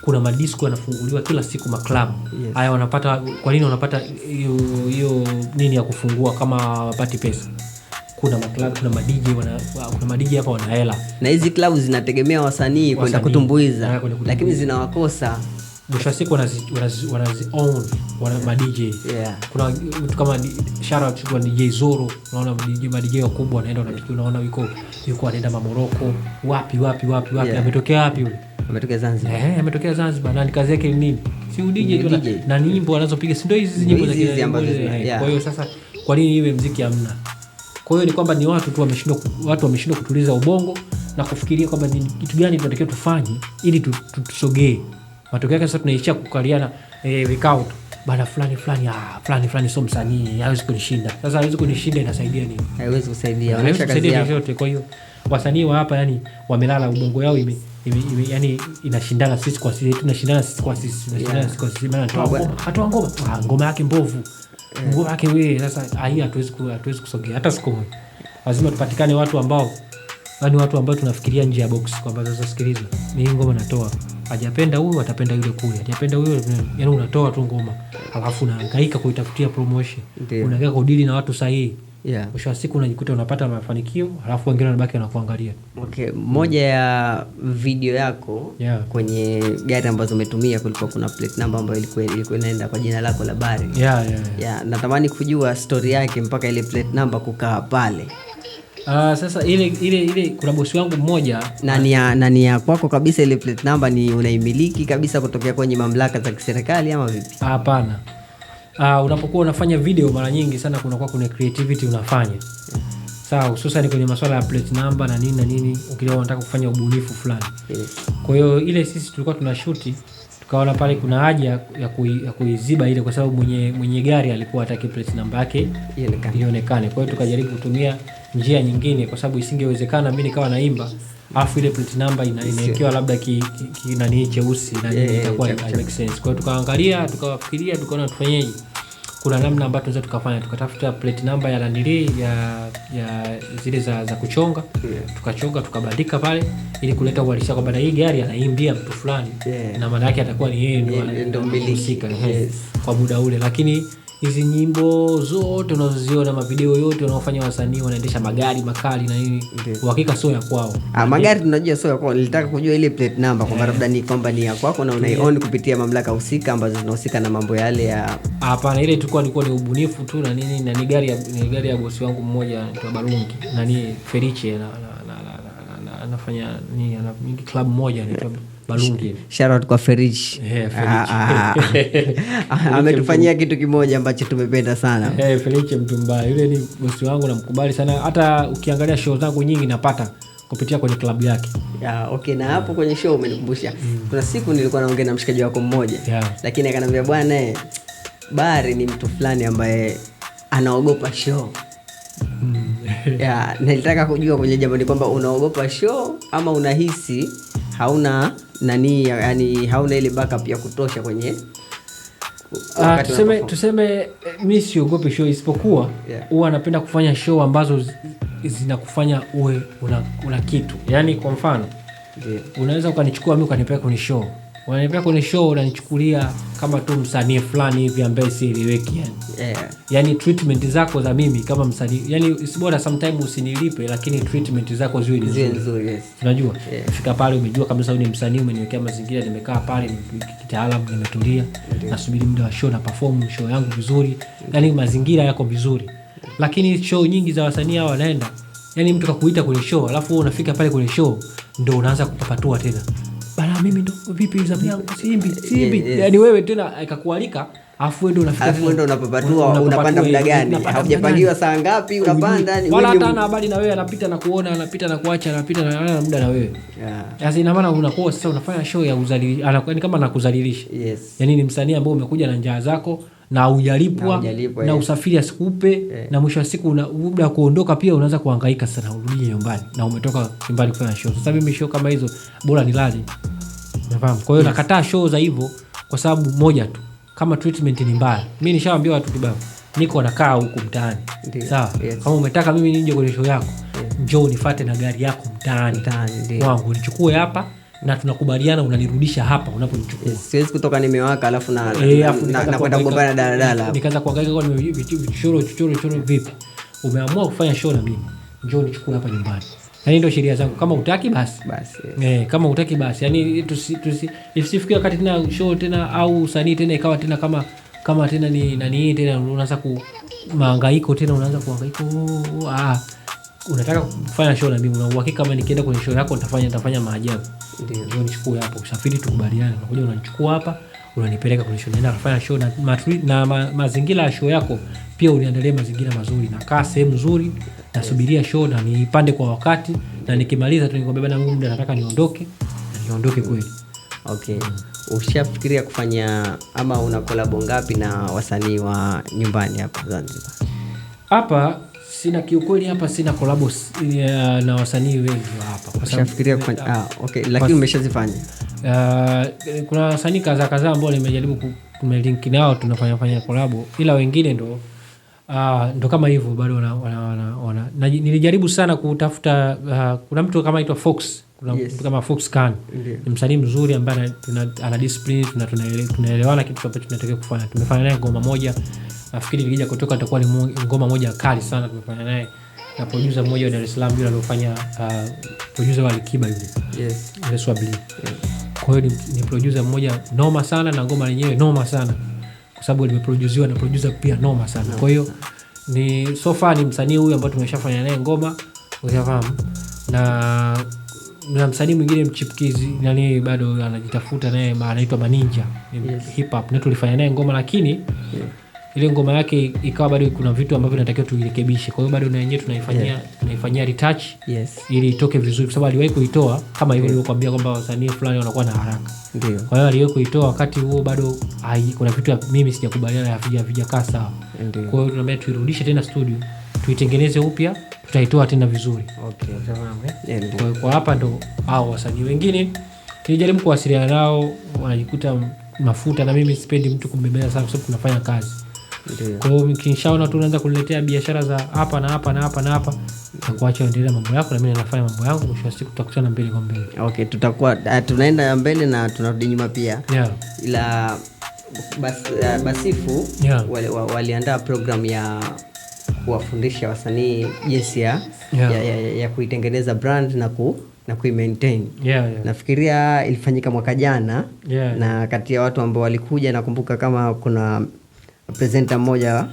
Kuna madisco yanafunguliwa kila siku, maklabu. Haya wanapata, kwa nini wanapata hiyo nini ya kufungua kama hawapati pesa? Kuna maklabu, kuna ma DJ kuna ma DJ hapa wana hela. Na hizi klabu zinategemea wasanii kwenda Wasanii. kutumbuiza, Kwenda kutumbuiza. lakini zinawakosa. Mwisho wa siku wanazi own wana ma DJ. Kuna mtu kama shout out kwa DJ Zoro, unaona ma DJ wakubwa wanaenda wanapiga, unaona yuko anaenda Mamoroko, wapi wapi wapi wapi. Ametokea wapi yule? Ametokea Zanzibar. Ametokea Zanzibar na ni kazi yake ni nini? Si u DJ Ni tu DJ. na nyimbo anazopiga si ndio hizi nyimbo za Hizi hizi kina- ambazo Kwa hiyo sasa kwa nini iwe mziki hamna? Kwa hiyo ni kwamba ni watu tu wameshindwa watu wameshindwa kutuliza ubongo na kufikiria kwamba ni kitu gani tunatakiwa tufanye ili tusogee. Matokeo yake sasa tunaishia kukaliana vikao tu. Bana fulani fulani, fulani fulani sio msanii, hawezi kunishinda. Sasa hawezi kunishinda inasaidia nini? Haiwezi kusaidia. Haiwezi Onyesha kazi kusaidia yako. chochote. Kwa hiyo wasanii wa hapa yani wamelala, ubongo yao ime yani inashindana sisi kwa sisi, tunashindana sisi kwa sisi, tunashindana sisi kwa sisi. Maana atoa ngoma, atoa ngoma, ngoma yake mbovu. Ngoma yake wewe sasa hii hatuwezi kusogea hata siku moja. Lazima tupatikane watu ambao yani watu ambao tunafikiria nje ya box kwamba sasa sikiliza, mimi ngoma natoa. Hajapenda huyu atapenda yule kule. Hajapenda huyu, yani unatoa tu ngoma. Alafu unahangaika kuitafutia promotion. Unahangaika kudili na watu sahihi. Mwisho wa siku unajikuta unapata mafanikio, alafu wengine wanabaki wanakuangalia. Okay, moja ya video yako kwenye gari ambazo umetumia kulikuwa kuna plate number ambayo ilikuwa inaenda kwa jina lako la Bari. Yeah, natamani kujua story yake mpaka ile plate number kukaa pale. Sasa ile kuna bosi wangu mmoja Na ni ya kwako kabisa ile plate number, ni unaimiliki kabisa kutokea kwenye mamlaka za kiserikali ama vipi? Hapana. Unapokuwa unafanya video mara nyingi sana kunakuwa kuna creativity unafanya. Sawa, hususan kwenye masuala ya plate number na nini na nini, ukiwa unataka kufanya ubunifu fulani. Kwa hiyo ile sisi tulikuwa tunashuti, tukaona pale kuna haja ya kuiziba ile kwa sababu mwenye gari alikuwa hataki plate number yake Ionekane. ionekane. Kwa hiyo tukajaribu kutumia njia nyingine kwa sababu isingewezekana mimi nikawa naimba alafu ile plate number inawekewa labda ki nani cheusi na nini, itakuwa make sense. Kwa hiyo tukaangalia, tukawafikiria, tukaona tufanyeje. Kuna namna ambayo tunaweza tukafanya, tukatafuta plate number ya nanili ya zile za kuchonga. Tukachonga tukabandika pale ili kuleta uhalisia kwamba na hii gari anaimbia mtu fulani. Na maana yake atakuwa ni yeye ndio Ndio mmiliki. mhusika, kwa muda ule. Lakini hizi nyimbo zote unazoziona, mavideo yote wanaofanya wasanii wanaendesha magari makali na nini, uhakika sio ya kwao. Magari tunajua sio ya kwao. Nilitaka kujua ile plate number kwamba labda ni kwamba ni ya kwako na unaion kupitia mamlaka husika ambazo zinahusika na mambo yale ya Hapana, ile tulikuwa ni ubunifu tu na nini, na ni gari ya bosi wangu mmoja anaitwa Barungi, nani Feriche na anafanya nini, ana club moja anaitwa Barungi. Shout out kwa Ferich. Feriche. Ametufanyia kitu kimoja ambacho tumependa sana. Feriche mtu mbaya. Yule ni bosi wangu, namkubali sana. Hata ukiangalia show zangu nyingi napata kupitia kwenye klabu yake. Ya, okay, na hapo kwenye show umenikumbusha. Kuna siku nilikuwa naongea na mshikaji wako mmoja. Lakini akaniambia bwana, Bari ni mtu fulani ambaye anaogopa show. Ya, nilitaka kujua kwenye jambo ni kwamba unaogopa show ama unahisi hauna nani, yani hauna ile backup ya kutosha kwenye wakati unaperform. Tuseme mi siogopi show, isipokuwa huwa napenda kufanya show ambazo zinakufanya uwe una kitu. Yani kwa mfano Unaweza ukanichukua mimi ukanipeleka kwenye show. Unanipeleka kwenye show unanichukulia kama tu msanii fulani hivi ambaye sieleweki yani. Yani treatment zako za mimi kama msanii, yani bora sometimes usinilipe lakini treatment zako ziwe nzuri. Yes. Unajua? Fika pale umejua kabisa wewe ni msanii, umeniwekea mazingira, nimekaa pale kitaalamu, nimetulia, nasubiri muda wa show na perform show yangu vizuri. Yani mazingira yako vizuri. Lakini show nyingi za wasanii hao wanaenda, yani mtu kakuita kwenye show, alafu wewe unafika pale kwenye show ndio unaanza kupapatua tena. Bana mimi ndo vipi zamu yangu siimbi. Yes. Yani wewe tena ikakualika, alafu wewe ndio unafika, alafu wewe ndio unapapatua, unapanda muda gani? Haujapangiwa saa ngapi unapanda? Wala hata ana habari na wewe, anapita na kuona, anapita na kuacha, anapita na muda na wewe. Sasa ina maana unakuwa sasa unafanya show ya uzalili, yani kama anakuzalilisha. Yes. Yani ni msanii ambaye umekuja na njaa zako na hujalipwa na usafiri asikupe, na mwisho wa siku muda wa kuondoka pia unaanza kuhangaika sana urudi nyumbani na umetoka nyumbani kufanya show. Sasa mimi show kama hizo bora nilale. Nafahamu. Kwa hiyo nakataa show za hivyo kwa sababu moja tu, kama treatment ni mbaya. Mimi nishawaambia watu kibao, niko nakaa huku mtaani. Sawa. Kama umetaka mimi nije kwenye show yako, njoo nifuate na gari yako mtaani. Wangu nichukue hapa na tunakubaliana unanirudisha hapa unaponichukua. Siwezi kutoka nimewaka alafu na kwenda kugombana daladala. Nikaanza kuhangaika kwa vichochoro chochoro vipi. Umeamua kufanya show na mimi, njoo nichukue hapa nyumbani. Yaani ndio sheria zangu, kama hutaki basi. Yes. Kama hutaki basi. Yaani tusifikie wakati tena show tena au usanii tena ikawa tena kama tena ni nani tena unaanza ku mahangaiko tena unaanza kuhangaika. Unataka kufanya show na mimi, una uhakika kama nikienda kwenye show yako nitafanya maajabu. Ndio. Njoo nichukue hapo, usafiri tukubaliane, unakuja unanichukua hapa, unanipeleka kwenye show, naenda kufanya show na mazingira ya show yako pia uniandalie mazingira mazuri, nakaa sehemu nzuri, nasubiria show na niipande kwa wakati, na nikimaliza tu nikwambia bana, muda nataka niondoke, na niondoke kweli. Okay. Ushafikiria kufanya ama una collab ngapi na wasanii wa nyumbani hapa Zanzibar? Hapa sina, kiukweli hapa sina collab na wasanii wengi hapa. Kwa sababu ushafikiria kufanya okay, lakini umeshazifanya? Kuna wasanii kadhaa ambao nimejaribu kumelink nao tunafanya collab, ila wengine ndo ndo kama hivyo bado wana nilijaribu sana kutafuta kuna mtu kama aitwa Fox, kuna mtu kama Fox Khan. Ni msanii mzuri ambaye ana discipline, tunaelewana kitu ambacho tunatakiwa kufanya. Tumefanya naye ngoma moja, nafikiri nikija kutoka itakuwa ni ngoma moja kali sana tumefanya naye na producer mmoja wa Dar es Salaam yule aliyofanya producer wa Alikiba yule. Yes. Yule Swabli. Kwa hiyo ni producer mmoja noma sana na ngoma yenyewe noma sana kwa sababu limeproduciwa na producer pia noma sana. Kwa hiyo ni so far ni msanii huyu ambaye tumeshafanya naye ngoma, unafahamu. Na msanii mwingine mchipkizi nani bado anajitafuta naye anaitwa Maninja, hip hop, na tulifanya naye ngoma lakini ile ngoma yake ikawa bado kuna vitu ambavyo tunatakiwa tuirekebishe. Kwa hiyo bado na yenyewe tunaifanyia retouch ili itoke vizuri kwa sababu aliwahi kuitoa kama hivyo nilivyokuambia kwamba wasanii fulani wanakuwa na haraka. Ndio. Kwa hiyo aliwahi kuitoa wakati huo bado kuna vitu mimi sijakubaliana havijakaa sawa. Kwa hiyo tunaambia tuirudishe tena studio, tuitengeneze upya, tutaitoa tena vizuri. Okay. Tamam. Kwa hapa ndo hao wasanii wengine nilijaribu kuwasiliana nao wanajikuta mafuta, na mimi sipendi mtu kumbebea sana kwa sababu tunafanya kazi. Kwa hiyo kishaona tu unaanza kuniletea biashara za hapa na hapa na hapa na hapa, nakuacha uendelee mambo yako na mimi nafanya mambo yangu, mwisho wa siku tutakutana mbele kwa mbele. Okay, tutakuwa tunaenda mbele na tunarudi nyuma pia. Ila Basifu waliandaa program ya kuwafundisha wasanii jinsi ya kuitengeneza brand na kuimaintain. Nafikiria ilifanyika mwaka jana. Na kati ya watu ambao walikuja nakumbuka kama kuna presenter mmoja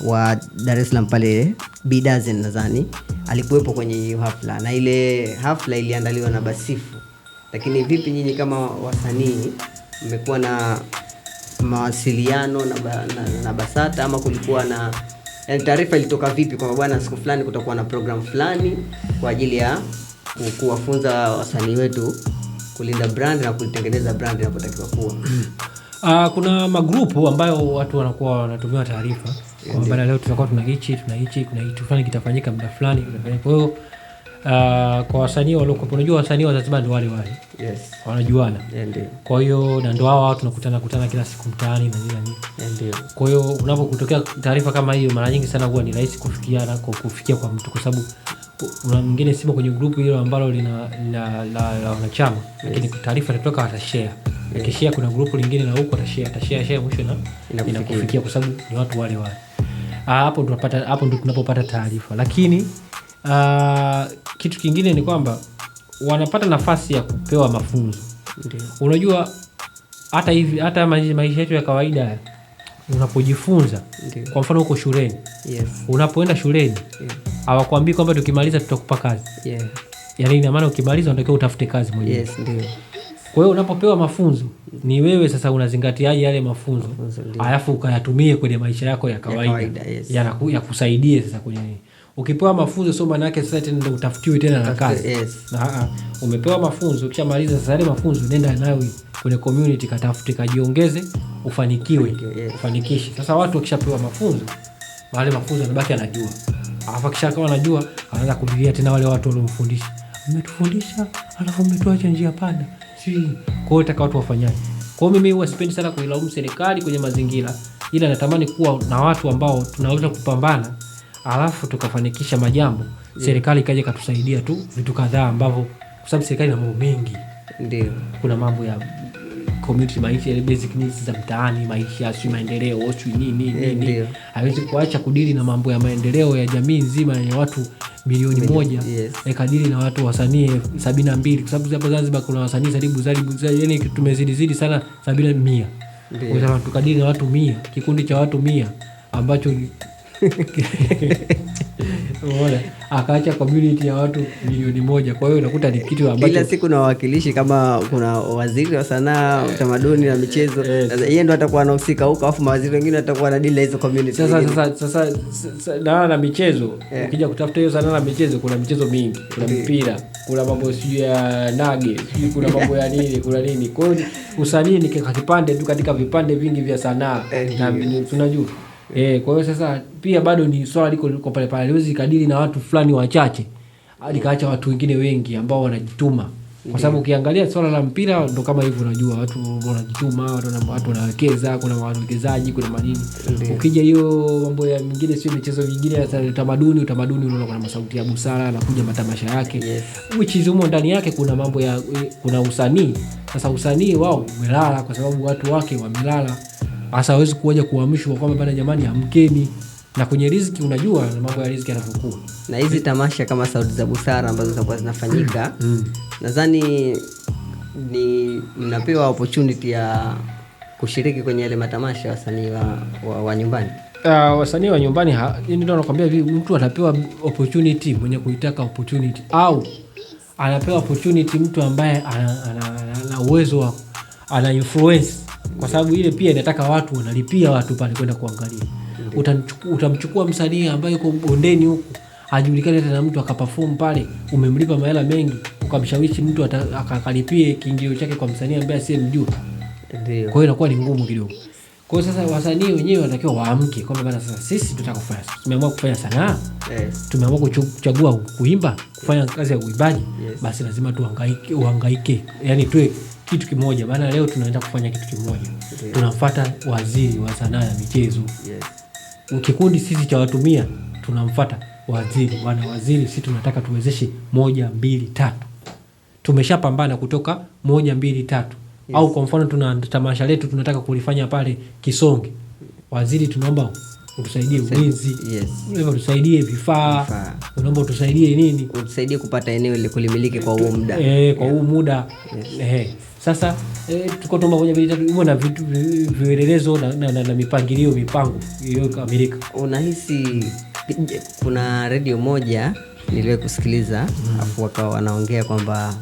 wa Dar es Salaam pale B Dozen nadhani alikuwepo kwenye hiyo hafla, na ile hafla iliandaliwa na Basifu. Lakini vipi nyinyi kama wasanii mmekuwa na mawasiliano na BASATA ama kulikuwa na yani taarifa ilitoka vipi kwamba bwana siku fulani kutakuwa na program fulani kwa ajili ya kuwafunza wasanii wetu kulinda brand na kuitengeneza brand inapotakiwa kuwa? Kuna magrupu ambayo watu wanakuwa wanatumia taarifa kwamba leo tutakuwa tuna hichi, tuna hichi, kuna kitu fulani kitafanyika muda fulani. Kwa hiyo kwa wasanii waliokuwa, unajua wasanii wa Zanzibar ndio wale wale. Yes. Wanajuana. Ndio. Kwa hiyo na ndio hao watu tunakutana kila siku mtaani na nini na nini. Ndio. Kwa hiyo unapotokea taarifa kama hiyo mara nyingi sana huwa ni rahisi kufikia kwa mtu kwa sababu Kuna mwingine simo kwenye grupu hilo ambalo lina la wanachama, lakini taarifa itatoka, atashare. Akishare kuna grupu lingine na huko atashare share, mwisho na inakufikia kwa sababu ni watu wale wale. Hapo tunapata, hapo ndio tunapopata taarifa. Lakini kitu kingine ni kwamba wanapata nafasi ya kupewa mafunzo. Unajua hata hivi, hata maisha yetu ya kawaida unapojifunza, kwa mfano uko shuleni, unapoenda shuleni hawakuambii kwamba tukimaliza tutakupa kazi. Yaani ina maana ukimaliza unatakiwa utafute kazi mwenyewe. Yes, ndio. Kwa hiyo unapopewa mafunzo ni wewe sasa unazingatiaje yale mafunzo, alafu ukayatumie kwenye maisha yako ya kawaida, yes. Yakusaidie sasa kwenye nini. Ukipewa mafunzo sio maana yake sasa tena ndio utafutiwe tena na kazi. Yes. Umepewa mafunzo, ukishamaliza sasa yale mafunzo nenda nayo kwenye community, katafute, kajiongeze, ufanikiwe, yes. Ufanikishe. Sasa watu wakishapewa mafunzo, wale mafunzo anabaki anajua. Alafu akishakuwa anajua, anaanza kulilia tena wale watu waliomfundisha. Mmetufundisha, alafu mmetuacha njia panda. Si. Kwa hiyo nataka watu wafanyaje? Kwa hiyo mimi huwa sipendi sana kuilaumu serikali kwenye mazingira, ila natamani kuwa na watu ambao tunaweza kupambana alafu tukafanikisha majambo. Serikali ikaje katusaidia tu vitu kadhaa ambavyo, kwa sababu serikali ina mambo mengi. Ndio. Kuna mambo ya community, maisha, ile basic needs za mtaani, maisha, si maendeleo, si nini nini. Haiwezi kuacha kudili na mambo ya maendeleo ya jamii nzima yenye watu milioni 1, yes. Ikadili na watu wasanii 72, kwa sababu hapo Zanzibar kuna wasanii karibu yani tumezidi sana 70 100. Kwa tukadili na watu 100, kikundi cha watu 100 ambacho unaona akaacha community ya watu milioni 1. Kwa hiyo unakuta ni kitu ambacho kila siku na wawakilishi, kama kuna waziri wa sanaa, utamaduni na michezo, yeye ndo atakuwa anahusika huko, afu mawaziri wengine watakuwa na deal na hizo community. Sasa sanaa na michezo, ukija kutafuta hiyo sanaa na michezo, kuna michezo mingi, kuna mpira, kuna mambo sijui ya nage, sijui kuna mambo ya nini, kuna nini. Kwa hiyo usanii ni kipande tu katika vipande vingi vya sanaa na tunajua. Kwa hiyo sasa pia bado ni swala liko pale pale, haliwezi kadiri na watu fulani wachache likaacha watu wengine wengi ambao wanajituma. Kwa sababu ukiangalia swala la mpira ndo kama hivyo, unajua watu wanajituma, watu wanawekeza, kuna wawekezaji, kuna manini. Ukija hiyo mambo ya mingine, sio michezo mingine ya utamaduni, unaona kuna masauti ya busara na kuja matamasha yake. Yes. Which is humo ndani yake kuna mambo ya, kuna usanii. Sasa usanii wao umelala kwa sababu watu wake wamelala. Hasa hawezi kuja kuamshwa kwamba bana jamani amkeni. Na kwenye riziki unajua na mambo ya riziki yanavyokuwa. Na hizi tamasha kama Sauti za Busara ambazo zitakuwa zinafanyika, nadhani ni mnapewa opportunity ya kushiriki kwenye yale matamasha wasanii wa nyumbani. Wasanii wa nyumbani ndio nakwambia hivi, mtu anapewa opportunity mwenye kuitaka opportunity, au anapewa opportunity mtu ambaye ana uwezo wa, ana influence, kwa sababu ile pia inataka watu wanalipia watu pale kwenda kuangalia. Utamchukua msanii ambaye yuko bondeni huko, hajulikani hata na mtu, akaperform pale, umemlipa mahela mengi, ukamshawishi mtu akalipie kiingilio chake kwa msanii ambaye asiyemjua. Ndio. Kwa hiyo inakuwa ni ngumu kidogo. Kwa hiyo sasa wasanii wenyewe wanatakiwa waamke kwamba bana sasa sisi tunataka kufanya, tumeamua kufanya sanaa. Yes. Tumeamua kuchagua kuimba, kufanya kazi ya uimbaji. Yes. Basi lazima tuhangaike, yani tuwe kitu kimoja. Maana leo tunaenda kufanya kitu kimoja. Tunamfuata waziri wa sanaa na michezo. Yes. Kikundi sisi cha watu 100 tunamfuata waziri. Bwana waziri, sisi tunataka tuwezeshe 1 2 3. Tumeshapambana kutoka 1 2 3. Yes. Au kwa mfano tuna tamasha letu tunataka kulifanya pale Kisonge. Waziri tunaomba utusaidie ulinzi. Yes. Unaomba utusaidie vifaa. Unaomba utusaidie nini? Utusaidie kupata eneo ile kulimiliki kwa huo muda. Kwa huo muda. Yes. Sasa tuko tuomba 1 2 3 huo na vitu vielelezo na mipangilio, mipango iliyokamilika. Unahisi kuna radio moja niliwahi kusikiliza, afu wakawa wanaongea kwamba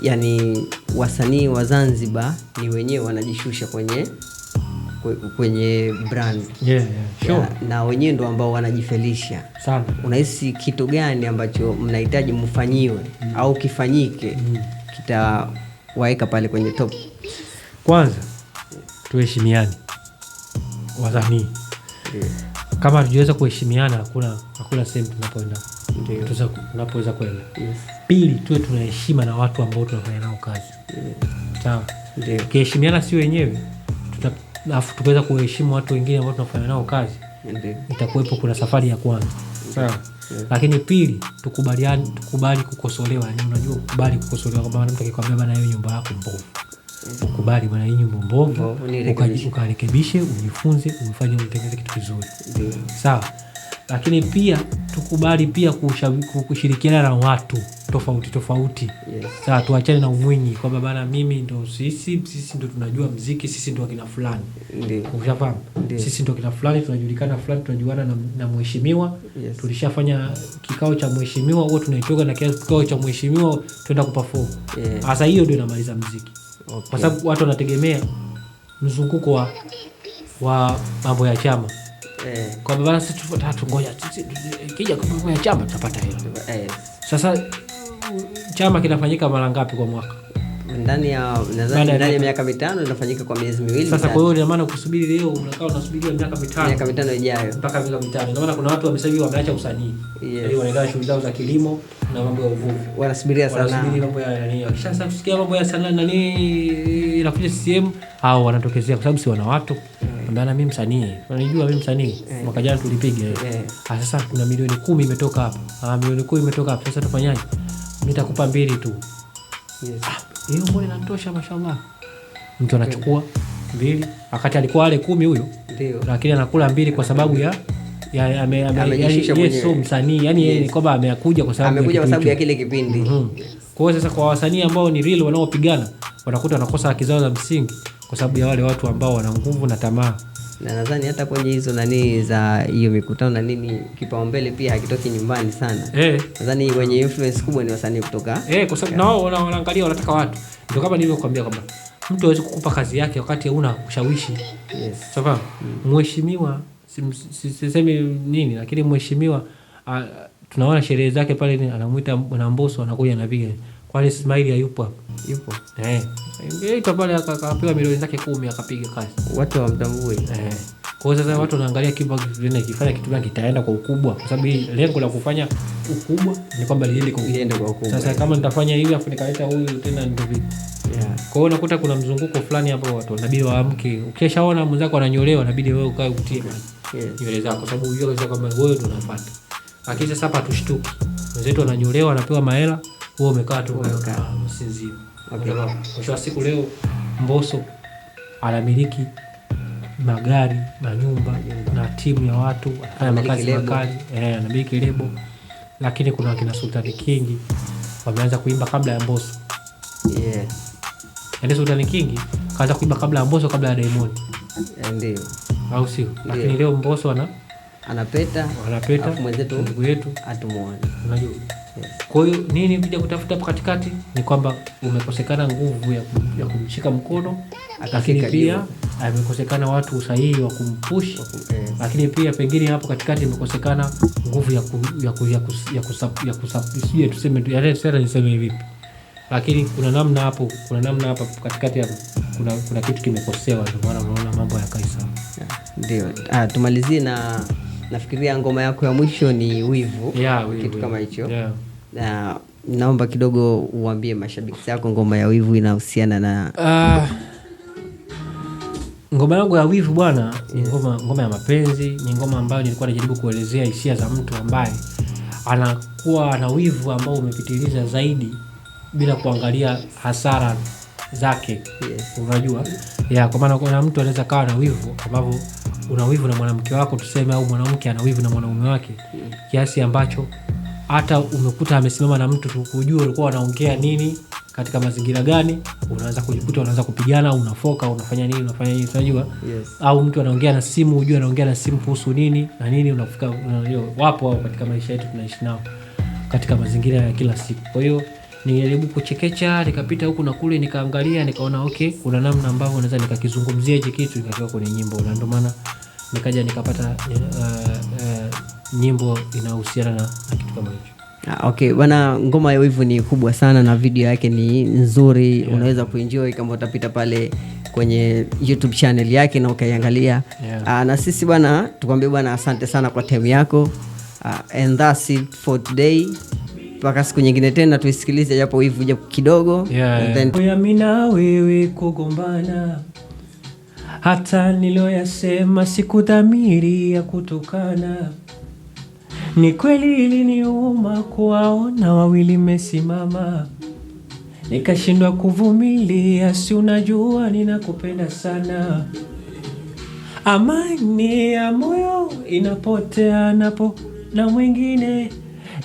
yani wasanii wa Zanzibar ni wenyewe wanajishusha kwenye brand. Yeah, sure. Ya, na wenyewe ndo ambao wanajifelisha sana. Unahisi kitu gani ambacho mnahitaji mfanyiwe au kifanyike kitawaweka pale kwenye top? Kwanza tuheshimiane wasanii. Kama hatuweza kuheshimiana hakuna sehemu tunapoenda. Tunapoweza kwenda. Yes. Pili, tuwe tunaheshima na watu ambao tunafanya nao kazi. Sawa. Tukiheshimiana si wenyewe, alafu tukaweza kuheshimu watu wengine ambao tunafanya nao kazi, itakuwepo kuna safari ya kwanza. Sawa. Lakini pili, tukubali kukosolewa. Yani unajua kukubali kukosolewa, kwamba mtu akikwambia bana hiyo nyumba yako mbovu, ukubali bana hii nyumba mbovu, ukarekebishe, ujifunze, ufanye, utengeneze kitu kizuri. Sawa. Lakini pia tukubali pia kushirikiana na watu tofauti tofauti. Sawa, tuachane na umwinyi kwamba bana mimi ndo sisi ndo tunajua mziki, sisi ndo kina fulani. Ushafahamu? Sisi ndo kina fulani, tunajulikana fulani, tunajuana na mheshimiwa. Tulishafanya kikao cha mheshimiwa, huwa tunaitoka na kikao cha mheshimiwa tuenda kuperform. Sasa hiyo ndio inamaliza mziki. Kwa sababu watu wanategemea mzunguko wa mambo ya chama. Kwa bana sisi tungoja kija kwa mambo ya chama tutapata hela. Sasa chama kinafanyika mara ngapi kwa mwaka? Ndani ya nadhani ndani ya miaka 5 inafanyika kwa miezi miwili. Sasa kwa hiyo ina maana kusubiri leo unakaa unasubiria miaka 5. Miaka 5 ijayo. Mpaka miaka 5. Ina maana kuna watu wamesema wameacha usanii. Yaani wanaendelea shughuli zao za kilimo na mambo ya uvuvi. Wanasubiria sanaa. Wanasubiri mambo ya nani. Wakishaanza kusikia mambo ya sanaa nani inakuja CCM au wanatokezea kwa sababu si wana watu. Maana mimi msanii. Unajua mimi msanii. Mwaka jana tulipiga. Sasa kuna milioni 10 imetoka hapa. Milioni 10 imetoka hapa. Sasa tufanyaje? Nitakupa 2 tu. Hiyo mbona inatosha mashallah. Mtu anachukua 2 wakati alikuwa ale 10 huyo. Ndio. Lakini anakula 2 kwa sababu ya amejishusha mwenyewe. Sio msanii. Yaani yeye ni kwamba amekuja kwa sababu ya kile kipindi. Kwa hiyo sasa kwa wasanii ambao ni real wanaopigana wanakuta wanakosa haki zao za msingi kwa sababu ya wale watu ambao wana nguvu na tamaa. Na nadhani hata kwenye hizo nani za hiyo mikutano na nini kipaumbele pia hakitoki nyumbani sana. Nadhani wenye influence kubwa ni wasanii kutoka. Kwa sababu na wao wanaangalia wanataka watu. Ndio kama nilivyokuambia kwamba mtu hawezi kukupa kazi yake wakati huna ushawishi. Sawa? Mheshimiwa sisemi nini lakini mheshimiwa tunaona sherehe zake pale anamuita Bwana Mbosso anakuja anapiga. Kwani Ismail hayupo hapo? Yupo. Ito pale akapewa milioni zake 10 akapiga kazi. Watu hawamtambui. Kwa hiyo sasa watu wanaangalia kifanya kitu gani kitaenda kwa ukubwa kwa sababu lengo la kufanya ukubwa ni kwamba liende kwa ukubwa. Sasa kama nitafanya hivi afu nikaleta huyu tena ndio vipi? Kwa hiyo unakuta kuna mzunguko fulani hapo watu inabidi waamke. Ukishaona mwenzako ananyolewa inabidi wewe ukae utie nywele zako kwa sababu unajua kwamba wewe ndio unafuata. Lakini sasa hapa tushtuki. Wenzetu wananyolewa wanapewa mahela, wewe umekaa tu usinzie. Mwisho wa siku leo Mbosso anamiliki magari, manyumba na timu ya watu, anafanya makazi makali, anamiliki lebo. Lakini kuna kina Sultan King wameanza kuimba kabla ya Mbosso. Yaani Sultan King kaanza kuimba kabla ya Mbosso, kabla ya Diamond. Ndio. Au sio? Lakini leo Mbosso anapeta, alafu mwenzetu ndugu yetu atumuone. Unajua? Kwa hiyo nini ukija kutafuta hapo katikati ni kwamba umekosekana nguvu ya kumshika mkono, lakini pia amekosekana watu sahihi wa kumpush, lakini pia pengine hapo katikati imekosekana nguvu ya kusaidia, tuseme yaani sasa niseme vipi, lakini kuna namna hapo, kuna namna hapa katikati hapo kuna kitu kimekosewa, ndio maana unaona mambo hayakai sawa. Ndio. Tumalizie na nafikiria ngoma yako ya mwisho ni Wivu. Kitu kama hicho. Na naomba kidogo uambie mashabiki zako ngoma ya Wivu inahusiana na ngoma yangu ya Wivu bwana, ni ngoma ya mapenzi, ni ngoma ambayo nilikuwa najaribu kuelezea hisia za mtu ambaye anakuwa na wivu ambao umepitiliza zaidi bila kuangalia hasara zake. Unajua? Kwa maana kuna mtu anaweza kawa na wivu ambapo una wivu na mwanamke wako tuseme, au mwanamke ana wivu na mwanaume wake kiasi ambacho hata umekuta amesimama na mtu tu kujua ulikuwa wanaongea nini katika mazingira gani, unaanza kujikuta unaanza kupigana, unafoka, unafanya nini, unajua? Au mtu anaongea na simu, unajua anaongea na simu kuhusu nini na nini, unafika unajua. Wapo hao katika maisha yetu tunaishi nao katika mazingira ya kila siku. Kwa hiyo nilijaribu kuchekecha, nikapita huku na kule, nikaangalia, nikaona okay, kuna namna ambavyo naweza nikakizungumzia hiki kitu nikakiweka kwenye nyimbo, na ndio maana nikaja nikapata nyimbo inahusiana na kitu kama hicho. Okay, bwana, ngoma ya Wivu ni kubwa sana na video yake ni nzuri. Unaweza kuenjoy kama utapita pale kwenye YouTube channel yake na ukaiangalia. Na sisi bwana tukwambie bwana asante sana kwa time yako. And that's it for today. Mpaka siku nyingine tena tuisikilize japo Wivu japo kidogo. And then mimi na wewe kugombana, hata niloyasema sikudhamiri ya kutokana. Ni kweli iliniuma kuwaona wawili mmesimama, nikashindwa kuvumilia, si unajua ninakupenda sana. Amani ya moyo inapotea napo na mwingine,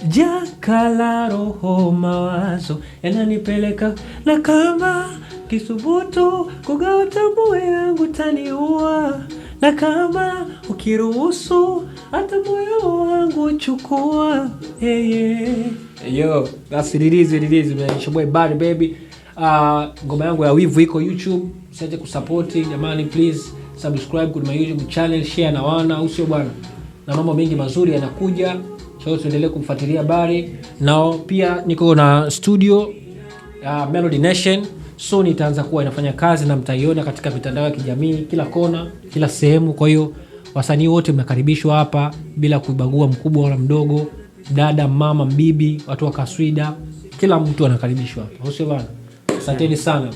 jaka la roho mawazo yananipeleka, na kama kisubutu kugawa tamu yangu taniua, na kama ukiruhusu hata moyo wangu chukua. Hey, yeah. Yo, that's it is, it is, man. It's your boy Bari baby. Ngoma yangu ya Wivu iko YouTube, usiache kusupport jamani, please subscribe kwenye my YouTube channel, share na wana, au sio bwana? Na mambo mengi mazuri yanakuja, so tuendelee kumfuatilia Bari. Na pia niko na studio Melody Nation, soon itaanza kuwa inafanya kazi na mtaiona katika mitandao ya kijamii kila kona, kila sehemu. Kwa hiyo wasanii wote mnakaribishwa hapa bila kubagua mkubwa wala mdogo, dada, mama, mbibi, watu wa kaswida, kila mtu anakaribishwa hapa, au sio bwana? Asanteni sana.